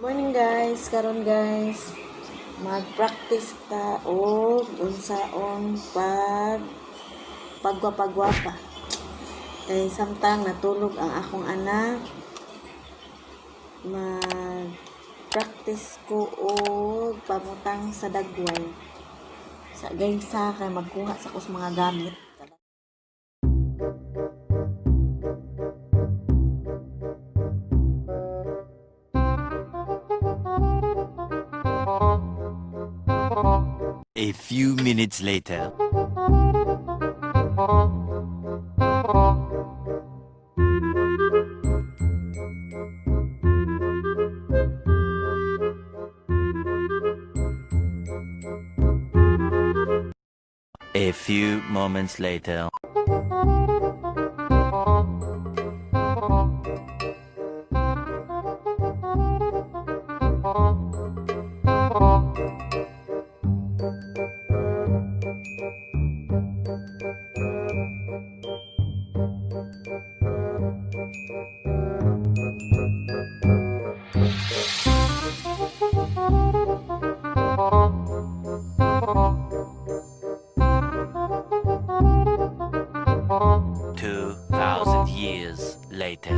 Morning, guys, karon guys, mag-practice ta og unsaon pag pagwapagwapa. Kay samtang natulog ang akong anak, mag-practice ko og pamutang sa dagway. Sa gaysa kay magkuha sa kos mga gamit. A few minutes later. A few moments later. 2,000 years later.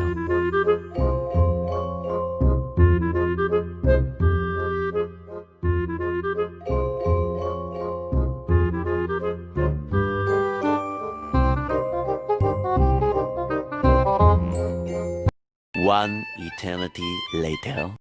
One eternity later.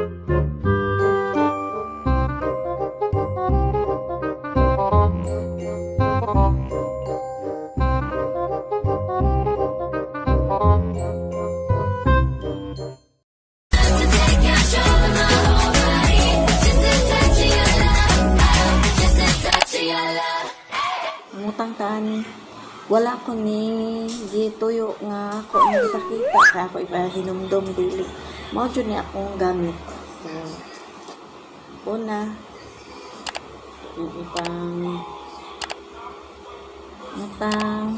Mutang taan, wala ko ni gituyo nga ako ni ipakita kay ako ipahinumdom, dili mao jud ni akong gamit. So una, yung ipang mutang,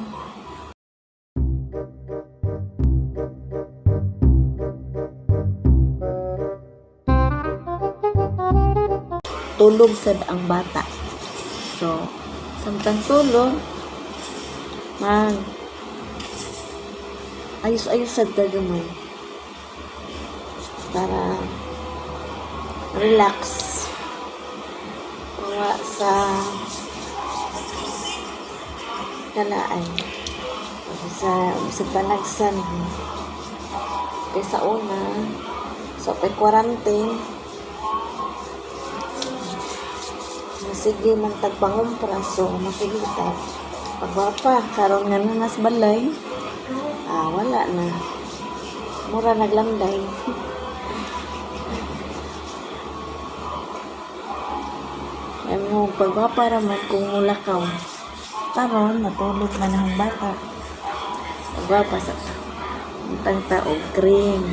tulog sad ang bata, so samtang tulog, mag ayos-ayos sad ka gamay para relax, wa sa kalaay sa panagsan. Kay sa una sa pay quarantine, masige man tagpangumpra, so masige ta pagwapa. Karon nga na nas balay, ah, wala na, mura naglanday. Ay mo pagwapa ra man kung mulakaw. Karon natulog man ang bata, pagwapa sa ta, butang ta og cream.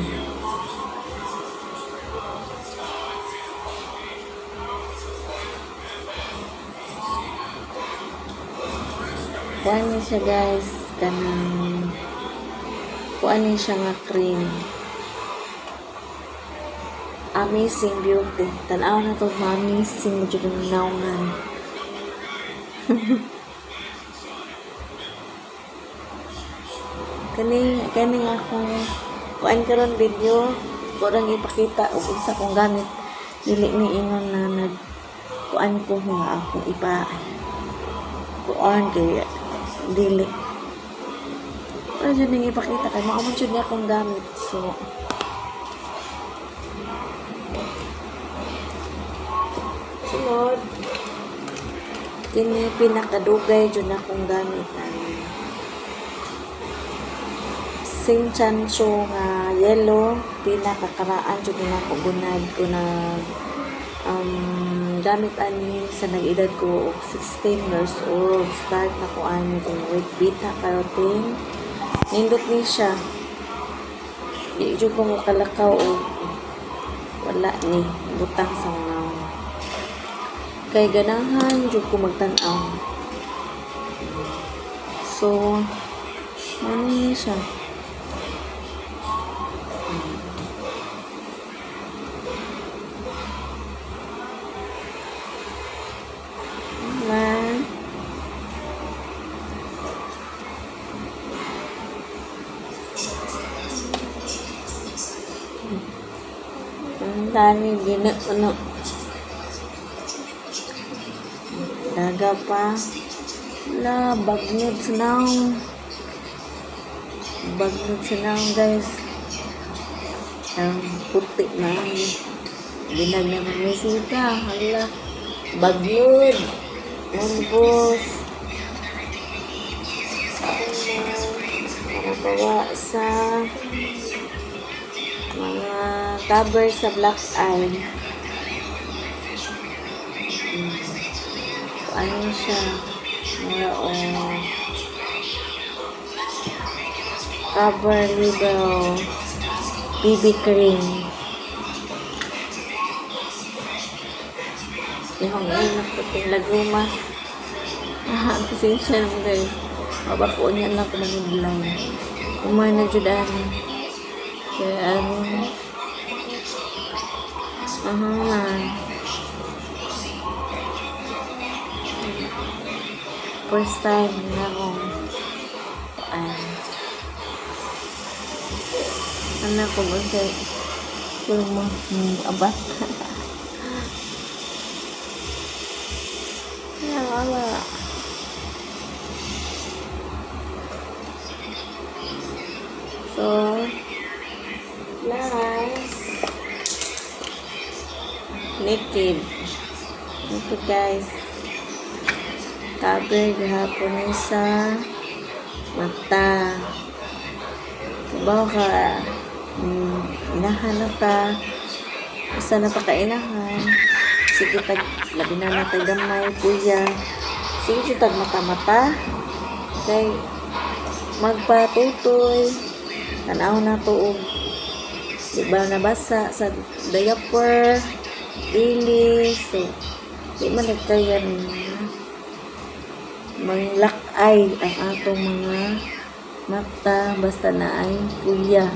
Kuan ni siya guys, kanang kuan ni siya nga cream. Amazing Beauty. Tan-aw na to, amazing mo jud ang naungan. Kani kani nga akong kuan karon video ko rang ipakita og unsa kong gamit. Dili ni ingon na nag kuan ko nga ako ipa kuan kay dili. Pero jud ning ipakita kay mao man jud ni akong gamit. So sunod kini, pinakadugay jud akong gamit ang Sinchancho nga yellow. Pinakakaraan jud na ako gunad ko na gamit ani sa nag-edad ko og 16 years old. Start na ko ani kung with beta carotene. Nindot ni siya, di jud ko mokalakaw og wala ni butang sa mga, kay ganahan jud ko magtan-aw. So mao ni siya. Ang dami, gina, ano. Daga pa. La, bagnod sa naong. Bagnod sa naong, guys. Ang puti na. Ginag na ng. Hala. Bagnod. Lambos. Para sa mga cover sa black eye. So, ano siya? Mga oh, cover label BB cream. Ihong ina puting laguma. Ah, pasensya naman, guys. Mabako niya lang ako manudlay. Umay na jud ani. Kaya ano. Aha. First time na akong ay anak ko ba sa mo abat. Ya, wala. So, last, naked. Naked, guys. Cover gihapon ni sa mata. Kabaw ka, inahan na ta. Usa na pa kainahan. Sige tag, labi na na tag gamay, kuya. Sige jud tag mata-mata. Kay magpatutoy. Tanaw na to og di ba nabasa sa diaper, ilis, so di man nagkayan manglakay ang atong mga mata basta na ay kuya.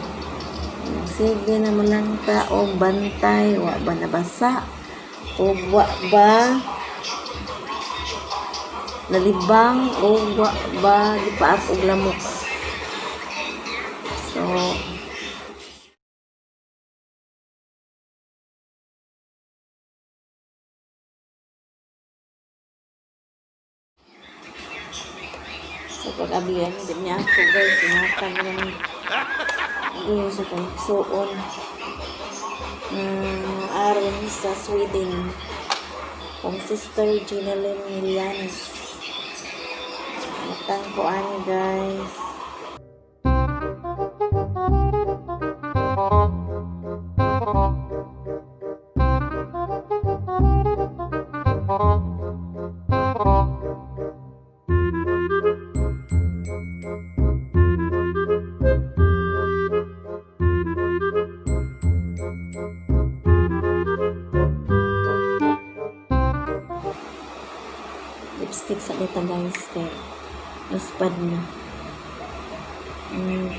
Sige naman lang ta og bantay, wa ba nabasa o wa ba nalibang o wa ba gipaak og lamok. So, sa pag-abiyan, hindi niya ako, guys. Sinatag ng hindi sa kong suon aron sa Sweden. Kong sister Ginalyn Millanes. Matang ko ani, guys. Lipstick sa data, guys, kay luspad na.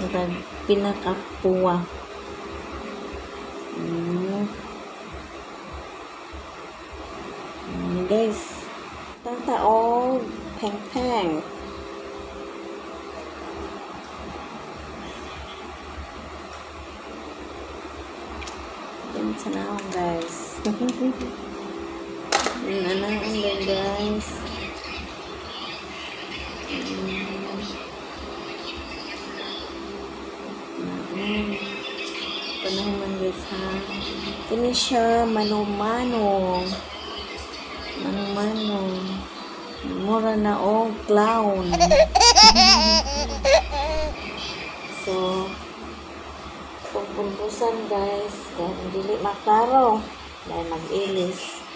Katag pinakapuwa. Guys. Tataog peng peng. Yan sa naong, guys. Yan na naong, guys. Panahon man, guys, ha. Kini siya mano-mano. Mano-mano. Mura na og clown. So, pagpulbusan, guys, kaya dili maklaro dahil mag-ilis.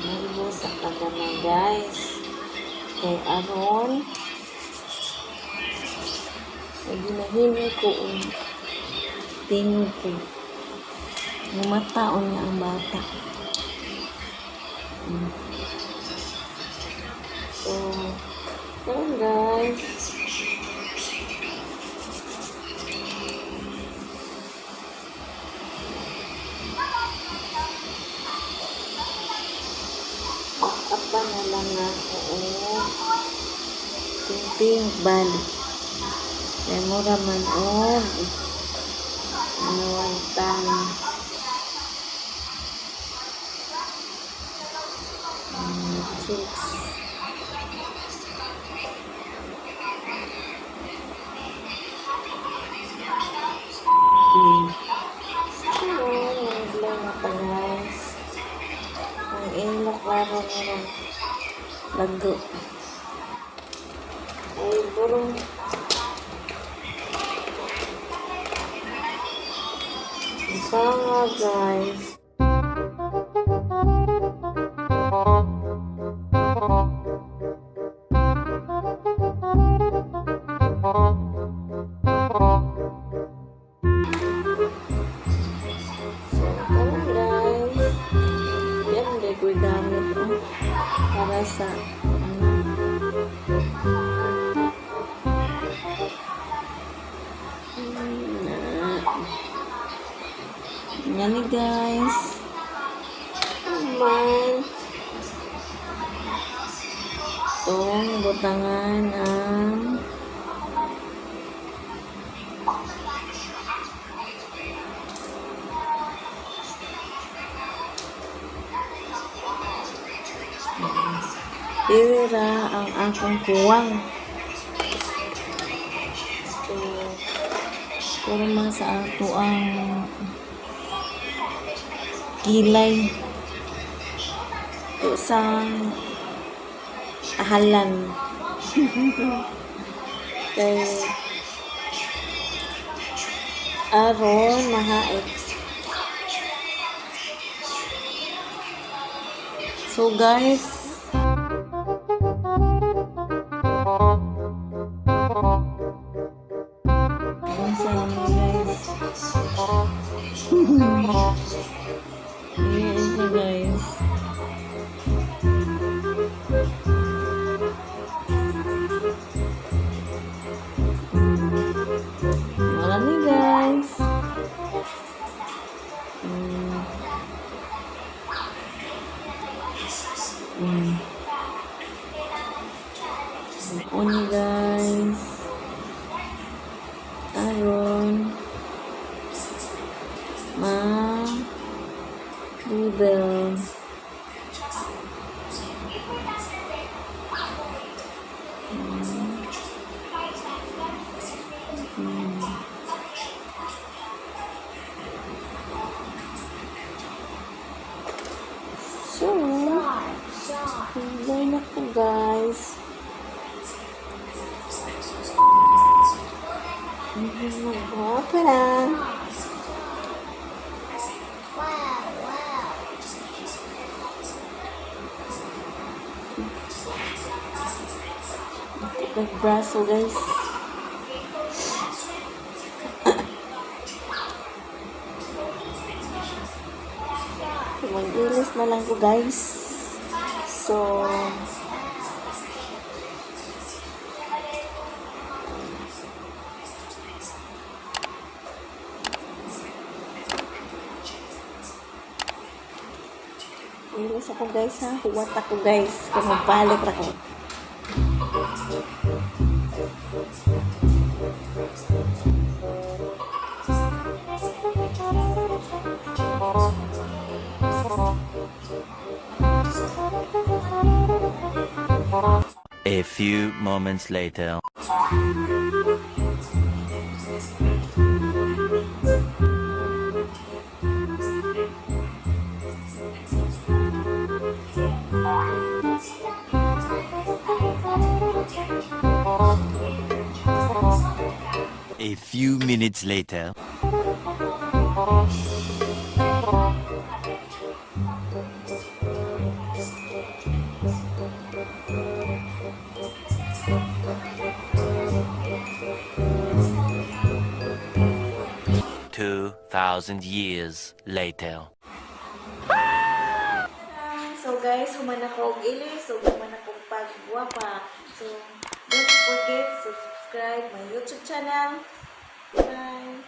Pulbus ang kagamay, guys. Kay aron ay ginahini ko ang tingog ko. Mataon niya ang bata. So, karon, guys. Up pa na lang na oo. Pink bali. Mura man og nawantang chicks. So, naglaw na pa, guys. Ang ilok klaro nga lago. Ay, burong. Sanga, guys. So, tara, guys. Yan, hindi ko gamit, oh. Para sa, ano. Na. Yan ni, guys. Man. Itong butangan ang Dira ang akong kuwang. So, kurma sa ato ang kilay. Ito sa ahalan. Kay aron mahait. So guys, unsa ni, guys? Ayan siya, guys. Wala ni, guys. Uni, guys. Aron. Ma. Label. So, enjoy na po, guys. Mag-open na. Wow. Nag-braso, guys. Mag-ilis na lang ko, guys. So, ilis ako, guys, ha. Huwat ako, guys. Kung magbalik ra ko. A few moments later. A few minutes later. 2,000 years later. So guys, human ako og ilis, so human ako og pagwapa. So don't forget to subscribe my YouTube channel. Bye!